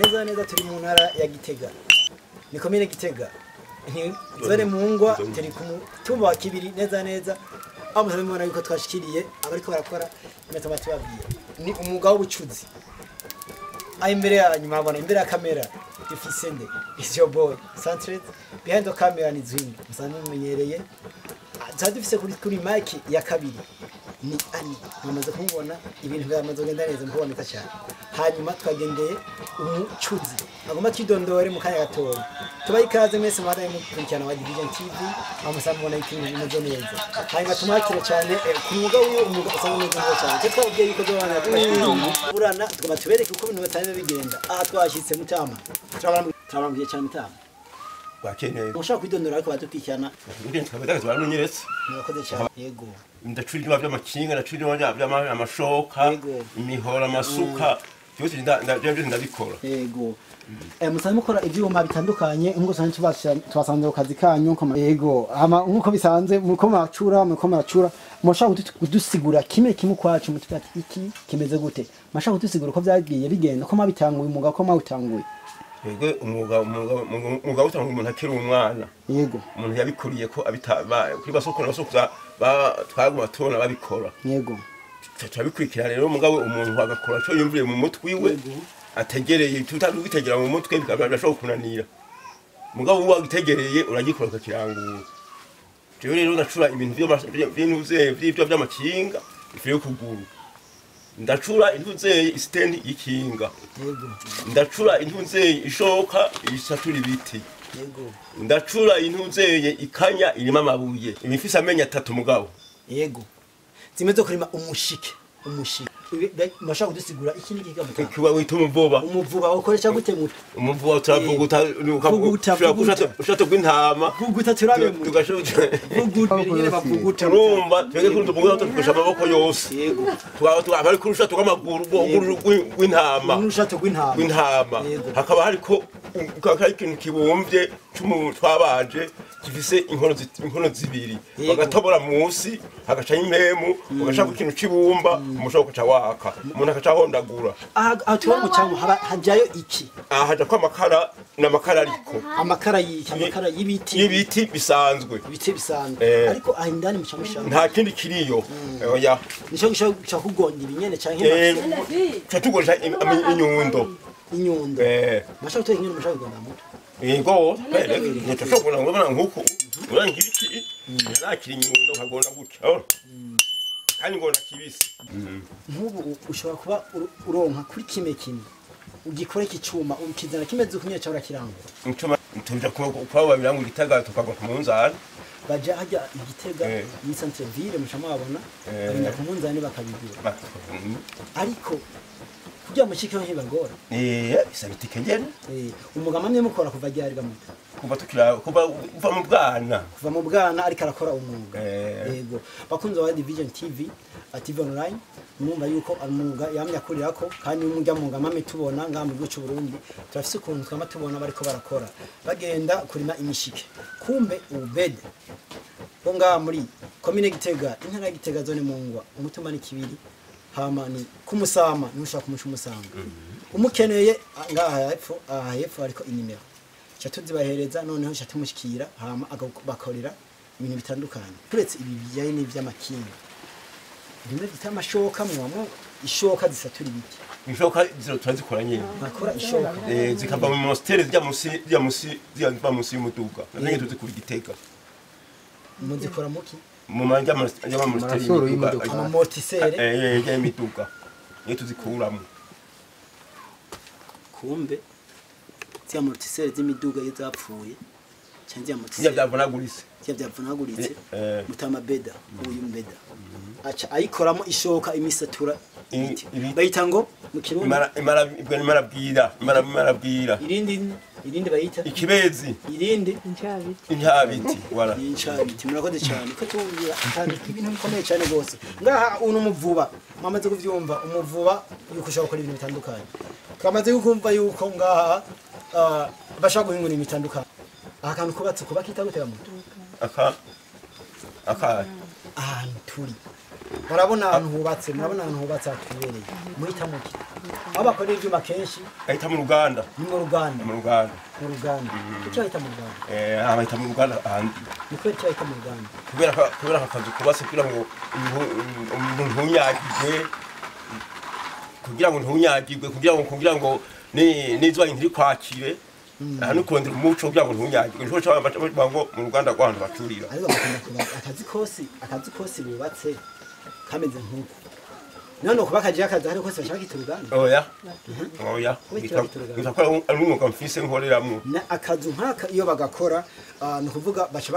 Neza neza turi mu ntara ya Gitega, ni komine Gitega, ni zone Mungwa, turi ku mutumba wa Kibiri neza neza. Aho musanzwe mubona yuko twashikiriye abariko barakora imetoma tubabwiye ni umwuga w'ubucuzi. Aho imbere yanyu murabona imbere ya kamera dufise nde? Is your boy Santret, behind the camera ni Zwing musanzwe mumenyereye. Tuba dufise kuri mic ya kabiri ni Ani, mwamaze kumubona, ibintu byamaze kugenda neza mukuboneka cyane. Hanyuma twagendeye umucuzi agomba twidondore mu kanya gatoya. Tubaye ikaze mwese mwadaye mukurikirana wa Division TV, aho musanzwe mubona yuko ibintu bimeze neza. Hanyuma tumwakire cyane ku mwuga wiwe, umwuga usanzwe umeze neza cyane. Twe twababwiye yuko tuzobana burana, tugomba tubereke uko ibintu basanzwe bigenda. Aha twashyitse mutama, turababwiye cyane mutama. Bakeneye Mushaka kwidondora ariko badukurikirana. Baramenyeretse. Murakoze cyane. Yego. Ndacura ibyuma by'amakinga, ndacura ibyuma by'amashoka, Yego. imihoro, amasuka, byose byose ndabikora. Yego. Musanzwe mukora ivyuma bitandukanye nkuko sanzwe tubasanze ku kazi kanyu nko yego. Hama nkuko bisanzwe muko muracura, muko muracura, mushaka kudusigura kimwe kimwe kwacu mutubwira ati iki kimeze gute. Mushaka kudusigura uko vyagiye bigenda, ko mwabitanguye umwuga, ko mwawutanguye. Yego, umwuga utanga umuntu akiri umwana. Yego. Umuntu yabikuriye ko abita kuri basokora basokuza twaguma tubona babikora. Yego. Turabikurikira rero, mugabo umuntu agakora cyo yumviye mu mutwe wiwe ategereye, tutabitegera mu mutwe bikaba birashobora kunanira. Mugabo uba wagitegereye uragikora ukakirangura. Jewe rero ndacura ibintu by'intuze by'ibyo by'amakinga, ifu yo kuguru. Ndacura intuze isitendi y'ikinga. Yego. Ndacura intuze ishoka isatura ibiti. Yego. Ndacura intuze ikanya irima amabuye. Imifise amenyo atatu mugabo. Yego. Zimeze kurima umushike, umushike. Mashaka kudusigura iki n'iki gamutanga. Kiba wita umuvuba. Umuvuba ukoresha gute muto? Umuvuba turavuguta. Vuguta, vuguta. Ushato gw'intama. Vuguta turabe muto. Tugashuta. Vuguta nyine bavuguta. Urumva twege kuri tuvuguta tukoresha amaboko yose. Yego. Tuba bari kurusha tukamaguru gw'intama. N'urushato rw'intama. Gw'intama. Yego. Hakaba hariko hari ikintu kibumvye cy'umuntu twabaje gifise inkono zibiri. Yego. Bagatobora munsi hagaca impemu, ugashaka ikintu cibumba, umushaka kuca waka. Umuntu agaca ahondagura. Aha tuba mu cyangwa haba hajayo iki? Aha haja ko amakara n'amakara ariko. Amakara y'iki? Amakara y'ibiti. Y'ibiti bisanzwe. Ibiti bisanzwe. Ariko aha indani mu cyangwa ishyamba. Nta kindi kiriyo. Oya. Nico gishaka kugonda ibinyene canke Tuca tugoresha inyundo. Inyundo. Mashaka guteka inyundo, mashaka kugonda muto. Yego, ntushobora kubona nkuko ura nk'iki narakira inyundo nkagonda gutya. Kandi ngona kibisi. Nk'ubu ushobora kuba uronka kuri kime kimwe ugikora iki cuma ukizana kimeze ukunye cyangwa urakirangura. Icuma tuja kuba babirangura Igitega tukagwa ku munzani. Baja hajya Igitega muri centre ville muca mwabona bagenda ku munzani bakabigura. Ariko kugira mushikeho ntibagora. Bisaba itike nyene. Umugabo amwe mukora kuva ryari gamuta? Kuva tukira kuva uva mu bwana. Kuva mu bwana ariko arakora umwuga. Yego. Bakunze wa Division TV, TV online, mwumva yuko umwuga yamye akurirako kandi umurya mwuga mame tubona ngaha mu gihugu cy'u Burundi. Turafise ukuntu twama tubona bariko barakora. Bagenda kurima imishike. Kumbe ubede bo ngaha muri komine Gitega, intara ya Gitega zone Mungwa, umutumba ni Kibiri. Hama ni kumusama nushaka kumusha umusanga. Umukeneye ngaha hepfo, aha hepfo ariko inimero. Cha tuzibahereza noneho cha tumushikira hama agabakorera ibintu bitandukanye. Turetse ibi bijyanye n'ivy'amakinga. Bimwe bita amashoka mwamo ishoka zisatura ibiti. Ishoka ziro turazikora nyene. Bakora ishoka. Zikava mu monasteri zijya munsi zijya munsi y'umuduga. Nange tuzikura Igitega. Muzikora muki? Mu manja monasteri y'imiduga. Amamortisere. Y'imiduga. Niyo tuzikuramo. Kumbe zya amortisere z'imiduga iyo zapfuye cyangwa zya amortisere byavunaguritse. Zya byavunaguritse. Mutama beda uyu mbeda. Aca ayikoramo ishoka imisatura ibiti. Bayita ngo mu Kirundi imara bwira. Irindi bayita ikibezi. Irindi incabiti. Incabiti wala. Incabiti murakoze cyane ko tubwira kandi ibintu bikomeye cyane gose. Ngaha uno muvuba mwamaze kuvyumva, umuvuba yuko ushobora gukora ibintu bitandukanye. Twamaze kumva yuko ngaha bashaka guhingura ibintu bitandukanye. Aha kantu kubatse kubakita gute gamuto? Aka Ahantu turi. Murabona ahantu hubatse, murabona ahantu hubatse hatubereye. Muhita muki? Aho bakora ivyuma kenshi Bahita mu ruganda. Ni mu ruganda. Mu ruganda. Mu ruganda. Kuki bahita mu ruganda? Bahita mu ruganda ahandi. Ni kubera iki bahita mu ruganda? Kubera aka kazu kubatse kugira ngo ntunyagirwe, kugira ngo ntunyagirwe, kugira ngo n'izuba ntirikwakire. Aha ni kurondera umuco kugira ngo ntunyagirwe. Nico bavuga ngo mu ruganda rw'ahantu bacurira. Ariko bakunda kuba akazi kose bubatse kameze nk'uko none kuba kaje akazi ariko kose bashaka kita uruganda. Oya, oya. Kubera iki uruganda? Bitwa ko ari umwuga mfise nkoreramwo. Na akazu nk'aka iyo bagakora, ni ukuvuga baca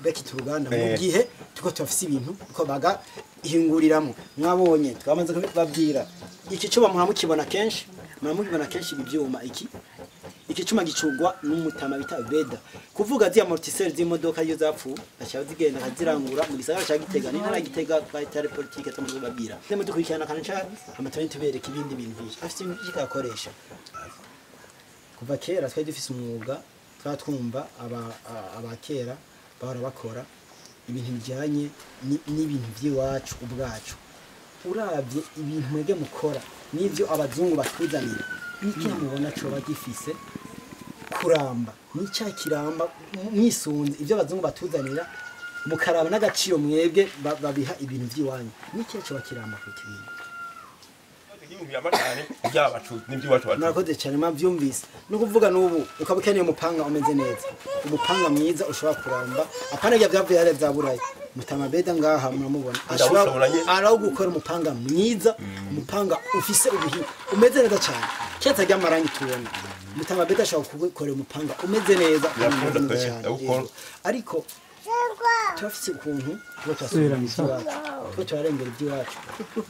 bakita uruganda mu gihe tuko turafise ibintu uko bagahinguriramwo. Mwabonye twamaze kubabwira iki cyuma, muramukibona kenshi, muramukibona kenshi ibi byuma. Iki cyuma gicugwa n'umutama bita Beda, kuvuga ziya amortisseur z'imodoka iyo zapfuye baca zigenda akazirangura mu gisagara ca Gitega n'intara ya Gitega. Twari politike tumaze kubabwira, ndemo dukurikirana kandi cyane amatoni tubereka ibindi bintu byinshi afite ibintu byinshi akoresha. Kuva kera twari dufise umwuga, twaba twumva aba kera bahora bakora ibintu bijyanye n'ibintu by'iwacu ubwacu. Uravye ibintu mwebwe mukora n'ivyo abazungu batuzanira, n'iki mubona coba gifise kuramba n'icya kiramba mwisunze ibyo abazungu batuzanira, mukaraba n'agaciro mwebwe babiha ibintu by'iwanyu, n'iki coba kiramba kuruta ibindi? Ibintu biramba cyane by'abacu n'iby'iwacu bacu. Murakoze cyane, mwabyumvise. Ni ukuvuga n'ubu ukaba ukeneye umupanga umeze neza, umupanga mwiza ushobora kuramba, apana bya byavuye hariya bya Burayi. Mutama Beda ngaha muramubona ashobora Ndawushobora nyene. Araho gukora umupanga mwiza, umupanga ufise ubuhinga umeze neza cyane, keretse ajya amarangi tubona. Mutama Beda ashobora kugukorera umupanga umeze neza kandi Birakunda umeze neza pe, cyane. ndawukora. Yego. Ariko turafise ukuntu tuba turasubira iby'iwacu, tuba turarengera iby'iwacu.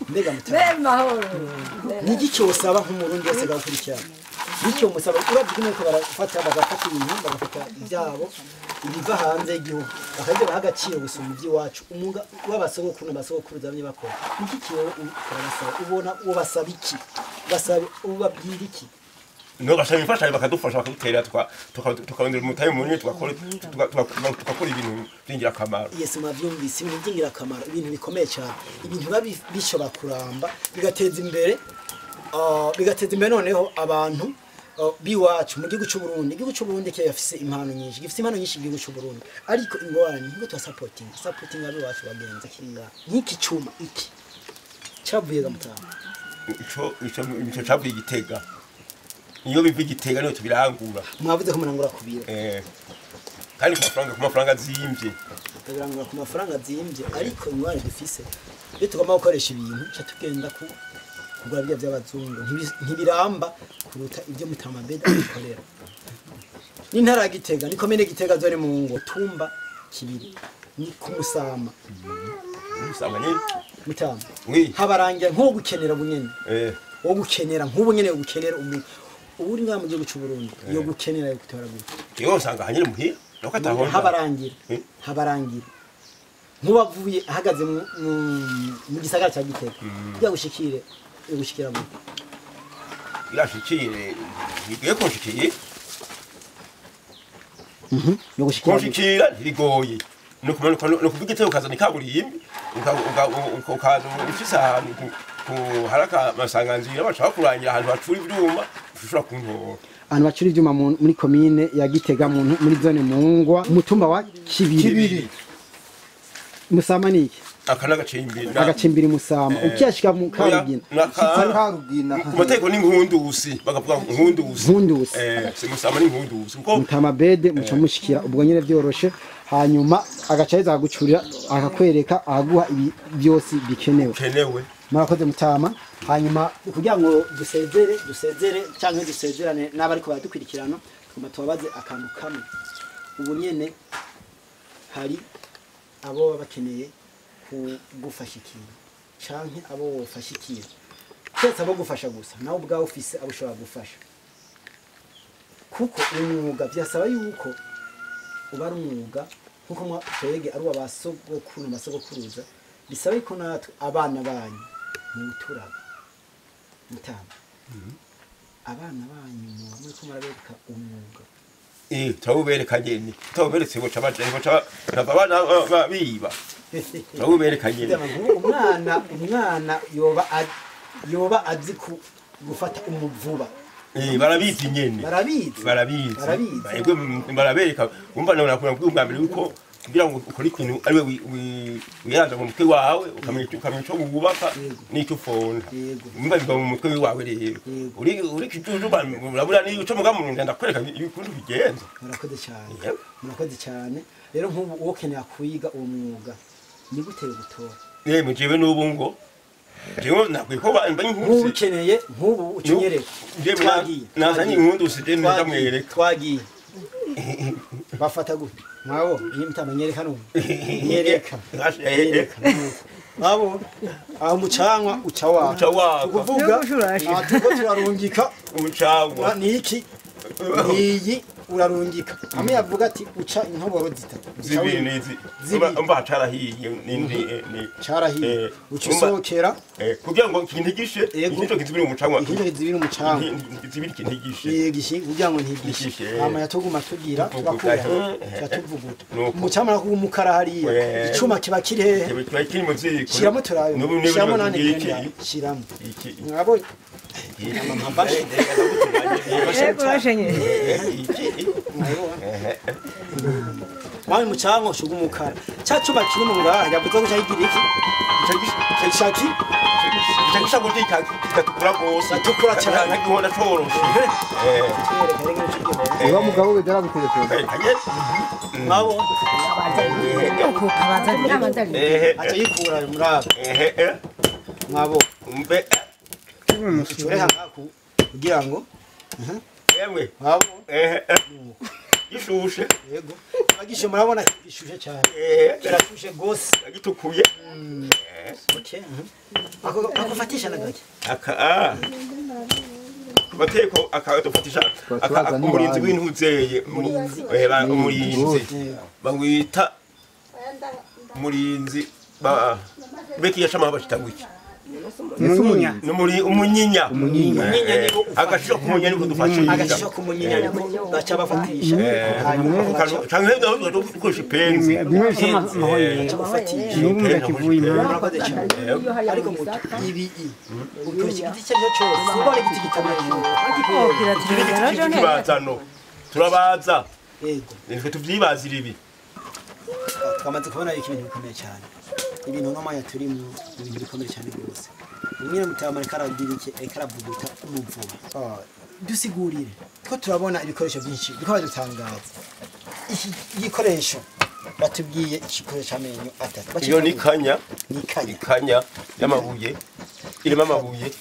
Mbega mutama, mahoro. ni iki wosaba nk'Umurundi wese agakurikirana? Bityo musaba, uravye nuko barafata, bagafata ibintu, bagafata ibyabo ibiva hanze y'igihugu, bakajya baha agaciro gusumba iby'iwacu, umwuga w'abasogokuru n'abasogokuruza bamwe bakora. Ni iki wowe urabasaba? Ubona ubasaba iki? Basaba ubabwira iki? No gashaka imfashanyo bakadufasha, bakadutera, tukarondera umutahe munini, tugakora ibintu by'ingirakamaro. Yes, mwavyumvise, ibintu by'ingirakamaro, ibintu bikomeye cyane, ibintu biba bishobora kuramba bigateza imbere noneho abantu biwacu mu gihugu cy'u Burundi. Igihugu cy'u Burundi kirafise impano nyinshi, gifise impano nyinshi igihugu cy'u Burundi, ariko ingorane niko tuba supporting abiwacu bagenza kinga nk'iki cyuma iki cyavuye gamutanga. Ico cavuye Igitega. Iyo biva Igitega niyo tubirangura. Mwavuze ko murangura kubira. Kandi ku mafaranga azimvye. Tukabirangura ku mafaranga azimvye, ariko ingorane dufise, iyo tugomba gukoresha ibintu ca tugenda ku kugura bya by'abazungu. Ntibiramba kuruta ibyo Mutamabeda abikorera. N'intara ya Gitega ni komine Gitega, zone mu ngo tumba Kibiri, ni ku Musama. Usanga nyine. Mutama, Oui. habarangira nko gukenera bunyene, wo gukenera nk'ubu nyene, gukenera umuntu ubu uri ngaha mu gihugu cy'u Burundi, iyo gukenera yo gutora gute? Iyo usanga hanyine muhira nuko atahonda. Habarangira habarangira nk'uwavuye ahagaze mu gisagara cya Gitega kugira gushikire, yo gushikira gute? Irashikire ntigiye kunshikiye. Yo gushikira gute? Kunshikira ntirigoye, ni ukumanuka, ni ukuvuga Igitego ukazana ikaburimbi, ukaza ufise ahantu hari amasanganzira bashaka kurangira ahantu hacura ivyuma, ushobora kuntora. Ahantu bacura ivyuma muri komine ya Gitega, muri zone Mungwa, umutumba wa Kibiri. Kibiri. Musama ni iki? Aka n'agacimbiri. Agacimbiri Musama. Ukiyashika mu Karugina. Karugina. Ku mategeko ni Nkundusi, bakavuga Nkundusi. Nkundusi. Si Musama, ni Nkundusi kuko Mutama Bede muca mushikira ubwo nyene vyoroshe, hanyuma agaca aheza akagucurira, akakwereka, akaguha ibi byose bikenewe. Kenewe. Murakoze mutama. Hanyuma kugira ngo dusezere cyangwa dusezerane n'abariko baradukurikirana, tugomba tubabaze akantu kamwe. Ubu nyene hari abo baba bakeneye kugufasha ikintu canke abo wofasha ikintu, keretse abo gufasha gusa, nawe ubwawe ufise abo ushobora gufasha, kuko umwuga vyasaba yuko uba ari umwuga nkuko twebwe ari uwa basogokuru na basogokuruza, bisaba yuko natwe abana banyu muwuturaga. Mutama, abana banyu muba muriko murabereka umwuga. Turabubereka nyene, turabuberetse boca baja boca bava biba. Turabubereka nyene. Umwana yoba azi gufata umuvuba. Barabizi nyene. Barabizi. Barabizi. Yego barabereka. Umva nabona kubwa mbere yuko kugira ngo ukore ikintu ariwe wiyanza mu mutwe wawe ukamenya ico wubaka n'icyo ufona. Umva biva mu mutwe wawe rero. Uri kijuju urabura n'ico muga mu nganda kwereka ukuntu bigenza. Murakoze cyane. Murakoze cyane. Rero nk'ubu uwokeneye kwiga uwo mwuga ni gute gutora? Jewe n'ubu ngo jewe nakwiye ko mba nk'ubu ukeneye nk'ubu ucunyereka. Twagiye. Nazanye inkundu usije ndamwereka. Twagiye. Bafata gute? Mwawo ni mutamenyereka no. Nyereka. Mwawo aho mucanwa uca waka. Kuvuga atuko turarungika umucanwa. Niki? Iyi urarungika. Amwe yavuga ati uca intoboro zitatu. Zibiri nizi. Umva carahiye ni carahiye. Uca usokera kugira ngo kintigishe ikintu kizibiri umucanwa. Ikintu kizibiri umucanwa. Kizibiri kintigishe. Gishi kugira ngo ntigishe. Hama yatuguma tugira tubakura. Tuvuguta. Umucanwa ko umukara hariya. Icuma kiba kiri hehe? Kiba kiri mu ziko. Shiramo turayo. Shiramo nane genda. Shiramo. Mwabo Mwana mucango ushuga umukara. Cha cuma kiri mu ngaha yavuze ko cyagira iki? Cyashaki? Cyashaka kigatukura gose. Atukura cyane. Nkagihonda coroshe. Uwa mugabo we daragutelefone. Mwabo. Acha yikura muraba. Mwabo. Umbe. Ucureha ngaku kugira ngo yemwe mwabo gishushe. Yego agishe murabona gishushe cyane. Kirashushe gose agitukuye. Okay. Ako fatisha na gake aka bateko akadufatisha aka umurinzi w'intuzeye umurinzi bawita umurinzi ba beki yashama bashita gwiki Umunyinya. Numuri umunyinya. Umunyinya niko agashisho k'umunyinya niko dufashisha. Agashisho k'umunyinya niko baca bafatisha. Canke ndaho dukoresha ipenzi. Bimwe bisa amahoye. Bafatisha. N'ubu ndakivuye impamvu. Murakoze cyane. Ariko muto ibi ukoresha igiti cyo cyose. Ubona igiti gitamanye. Kibazano. Turabaza. Yego. Nitwe tuvyibazira ibi. Twamaze kubona ibintu bikomeye cyane. Ibintu no maya turi mu ibintu bikomeye cyane rwose. Umwe mutamara karagira iki ekaravuguta umuvuba. Dusigurire. Ko turabona ibikoresho byinshi biko badutangaza. Iki gikoresho batubwiye igikoresho amenyo atatu. Iyo ni kanya, ni kanya. Ikanya y'amabuye. Irima amabuye.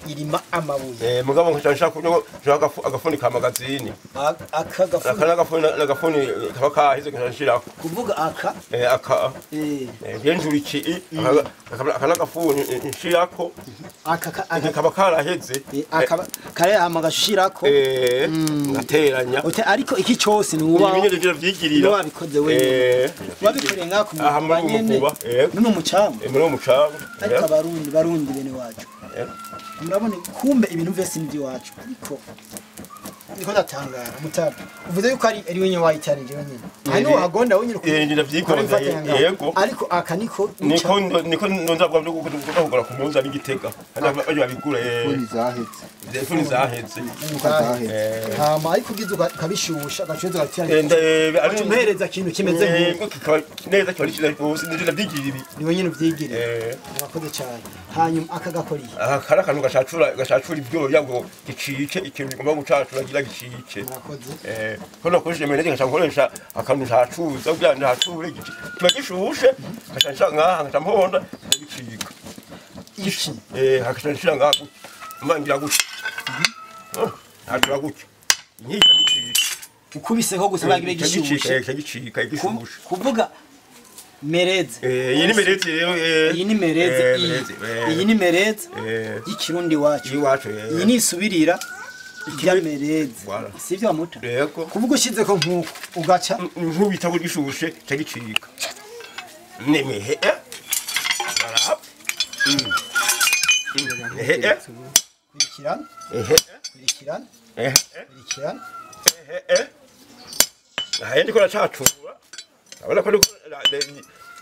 Irima amabuye. Mugabo nshaka kuno agafuni ka magazini. Aka gafuni. Aka nagafuni kaba kahize kanshirako. Kuvuga aka? Aka. Genjura iki aka nagafuni nshirako. Aka kaba karaheze. Aka kare amagashirako. Ngateranya. Ote ariko iki cyose ni uba. Ibintu byo byigirira. Wabikoze wenyine. Wabikoreye ngako mu nyene. Nuno mucanga. Muri mucanga. Ariko abarundi bene wacu. Murabone kumbe ibintu vyose ni wacu ariko niko ndatangara mutaba uvuze yuko ari wenye wayitarije wenyine hano hagonda wenyine ndavyikoreza yego ariko aka niko niko nzabwa byo kugura ku munza n'igitega hano baje babigura funi zahetse zahetse hama ariko ugize ukabishusha gacuza gatira ari umuhereza kintu kimeze nk'uko neza cyari cyiza rwose ndavyigira ibi ni wenyine uvyigire murakoze cyane hanyuma aka gakoriye aka ari akantu gashacura ibyo yago gicice ikintu bigomba gucacura gira gicice murakoze ko nakoresheje menege nkaca akantu ntacuza kugira ntacure gici kiba gishushe nkaca nkaha nkaca mponda gicika iki hakaca nshira ngaha mbangira gutya ntacura gutya nkika gicika ukubiseho gusa bagibe gishushe gicika gishushe kuvuga mereze iyi ni mereze rero iyi ni mereze iyi ni mereze y'ikirundi wacu iyi ni isubirira ya mereze sivyo muta yego kuvuga ushize ko nkuko ugaca nkubita ko gishushe cagicika nemehe barap ehe kurikirana kurikirana kurikirana Aha ndiko racacura. Abona ko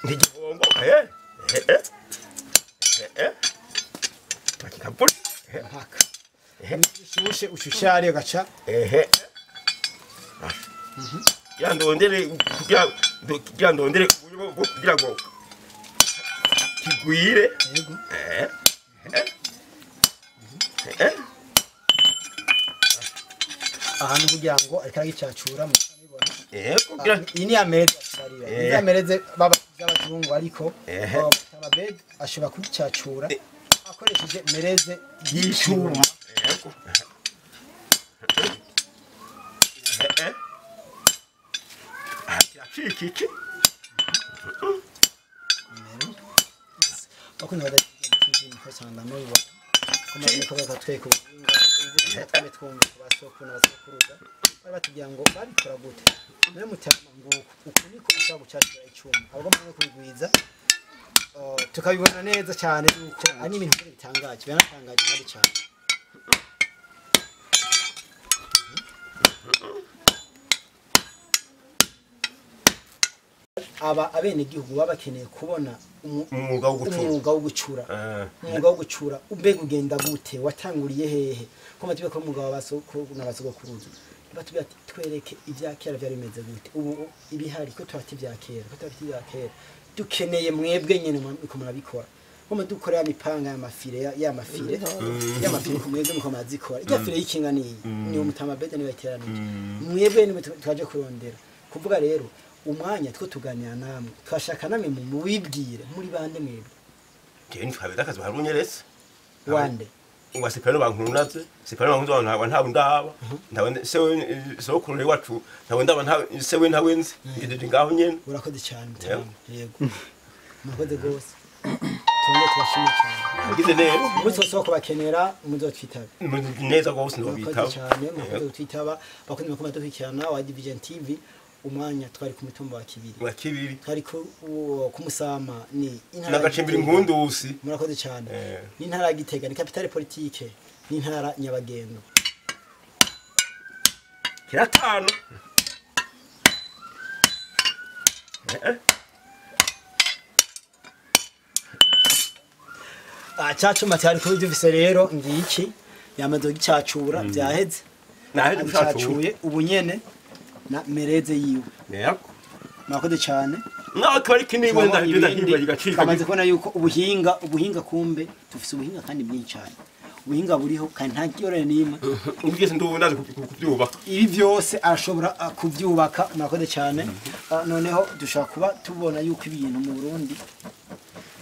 ntigihongoka Kaput. Mpaka. Ushushe ushushare gaca. Yandondere kugira kugira ngo kigwire. Yego. Ahantu kugira ngo ariko aragicacura mubibona. Yego kugira iyi ni amereze barira. Ni amereze baba y'abazungu ariko Tababed ashobora kugicacura akoresheje mereze y'icuma. Yego. Iki bakunda badakizi mukasanga mubibona kumaze kuba tweko ubuhinga twumva basokuna basokuruza bari batubwira ngo babikora gute none mutama ngo uku niko ashobora gucacura icuma ahubwo mwe kubigwiza tukabibona neza cyane yuko ari ibintu bitangaje biratangaje kandi cyane. Aba abenegihugu baba bakeneye kubona umwuga wo gucura. Umwuga wo gucura mbega ugenda gute, watanguriye hehe? Ko batubwiye ko umwuga w'abasokuruza batubwiye ati twereke ibya kera byari bimeze gute, ubu ibihari ko turati ibya kera, ko turati ibya kera dukeneye mwebwe nyene muko murabikora. Ko dukorera imipanga y'amafire y'amafire y'amafire ku mwebwe muko murazikora. Irya fire y'ikinga niyi ni umutamabede niwe yateranije mwebwe nimwe twaje kurondera. Kuvuga rero umwanya two tuganira namwe twashaka namwe mubibwire muri bande mwebwe. Je nitwabeda akazi barunyeretse wande ngo sipano bankurunaze sipano bankurunaze ntabwo ntabwo ndaba ntabwo sewe sokuru wacu ntabwo ndaba nta sewe ntawenze ngejeje ngaho nyene. Urakoze cyane mutama. Yego murakoze gose, tumwe tubashimye cyane. Agize neza umunsi wose wo kubakenera muzotwitabe neza gose ndobitaba cyane. Murakoze gutwitaba bakunze bakoma dukurikirana wa Division TV. Umwanya twari ku mutumba wa Kibiri, twari ku Musama ni intara nagacimbira inkundusi. Murakoze cyane. Ni intara ya Gitega, ni capitale politique, ni intara nyabagendo. Kiratano cacuma cyari kuba dufise rero ngiki yamaze gicacura byaheze. Naheje gucacuye ubu nyene na mereze yiwe. Yego. Murakoze cyane. Nawe ari kinigwe ndahirwa gacika. Kamaze kubona yuko ubuhinga kumbe tufise ubuhinga kandi bwinshi cyane. Ubuhinga buriho kandi nta kiyorene nima. Ubwese ndubu ndazi kubyubaka. Ibi byose arashobora kubyubaka. Murakoze cyane. Noneho dushaka kuba tubona yuko ibintu mu Burundi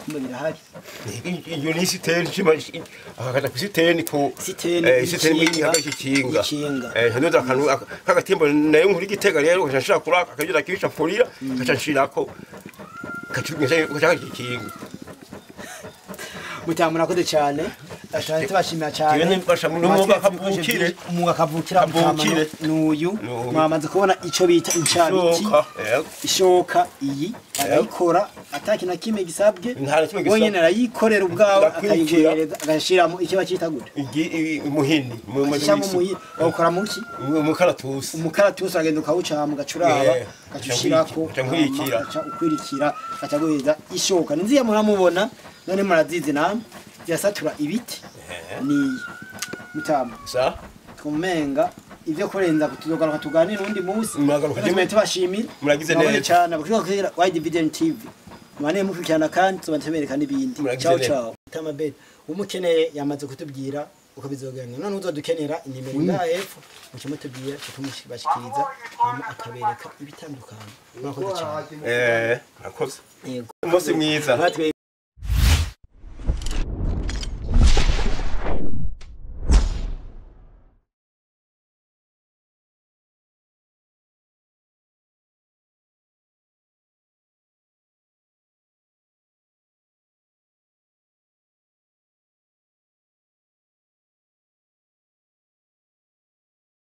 kumbe birahari. Iyo ni siteni shima akata kusiteni ko siteni ikinga. Hanoza akantu kagatimbo nayo nkuri Gitega rero gashashira kuraka akagira kisha polira gashashirako gashaka ikinga. Mutama murakoze cyane. Ashanye tubashimira cyane. Umwuga kavukira nuyu mwamaze kubona ico bita incabiti. Ishoka iyi arayikora ataki na kimwe gisabwe. Wenyene arayikorera ubwawe akayiguhereza agashiramo icyo bakita gute? Umuhini. Umuhini. Ukora muki? Umukaratusi. Umukaratusi agenda ukawuca mu gacuraba gacushirako ukwirikira gacaguheza ishoka. Ninziya muramubona none murazizi namwe. Yasatura ibiti ni mutama sa kumenga ivyo kurenza kutuzogaruka tuganira undi munsi. Muragaruka tubashimira muragize neza cyane abakurikira Wide Vision TV mwane mukurikirana kandi tubantemereka n'ibindi. Ciao ciao. Mutama Ben umukeneye yamaze kutubwira uko bizogenda. None uzodukenera inimero ya hepfo muce mutubwira cyo hama akabereka ibitandukanye. Murakoze cyane. Murakoze. Umunsi mwiza.